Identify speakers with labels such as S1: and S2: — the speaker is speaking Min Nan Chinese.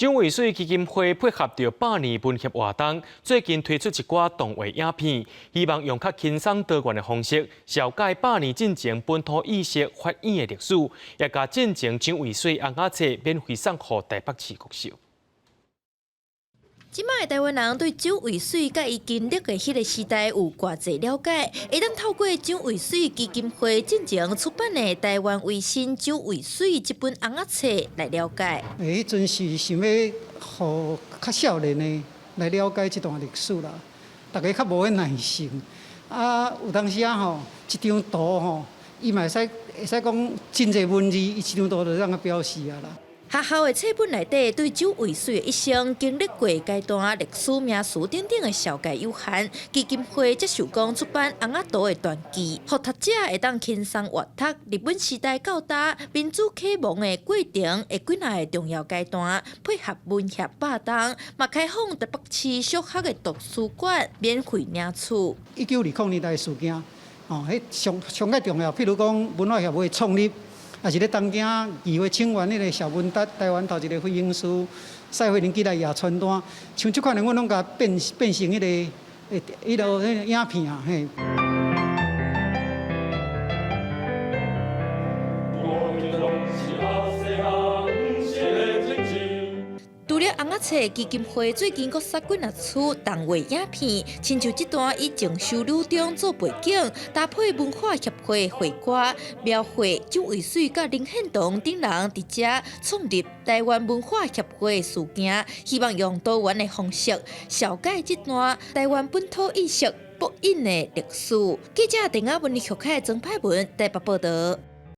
S1: 蔣渭水基金會配合著百年文協活動，最近推出一寡動畫影片，希望用較輕鬆多元的方式，紹介百年進前本土意識發展的歷史，也共戰前蔣渭水尪仔冊免費送予台北市國小。
S2: 這擺的台灣人對蔣渭水佮伊經歷的彼个時代有偌濟了解，會當透過蔣渭水基金會進前出版的《台灣維新蔣渭水》這本尪仔冊來了解。
S3: 欸，彼陣是想欲予較少年的來了解這段歷史啦，大家較無彼耐性。啊，有當時啊吼，一張圖吼，伊嘛會使講真濟文字，伊一張圖就按呢表示啊啦。
S2: 學校的冊本內底對蔣渭水的一生經歷過階段、歷史名詞等等的紹介有限，基金會則想講出版尪仔圖的傳記，予讀者會當輕鬆閱讀日本時代到今民主啟蒙的過程的幾若个重要階段，配合文協百冬，嘛開放台北市小學的圖書館免費領取。
S3: 1920年代的事件，哦，彼上上蓋重要，譬如講文化協會創立。也是咧東京議會請願彼个謝文達，台灣頭一个飛行師，蔡惠玲寄來寄傳單，像這款的，阮攏共變變成彼个彼落彼个影片啊，嘿。
S2: 除了尪仔冊基金會最近閣殺幾若出動畫影片，親像這段以鄭收女中做背景，搭配文化協會會歌，描繪蔣渭水佮林獻堂等人佇遮創立台灣文化協會事件，希望用多元的方式紹介這段台灣本土意識播映的歷史。記者鄧亞文、李玉凱、曾派文台北報導。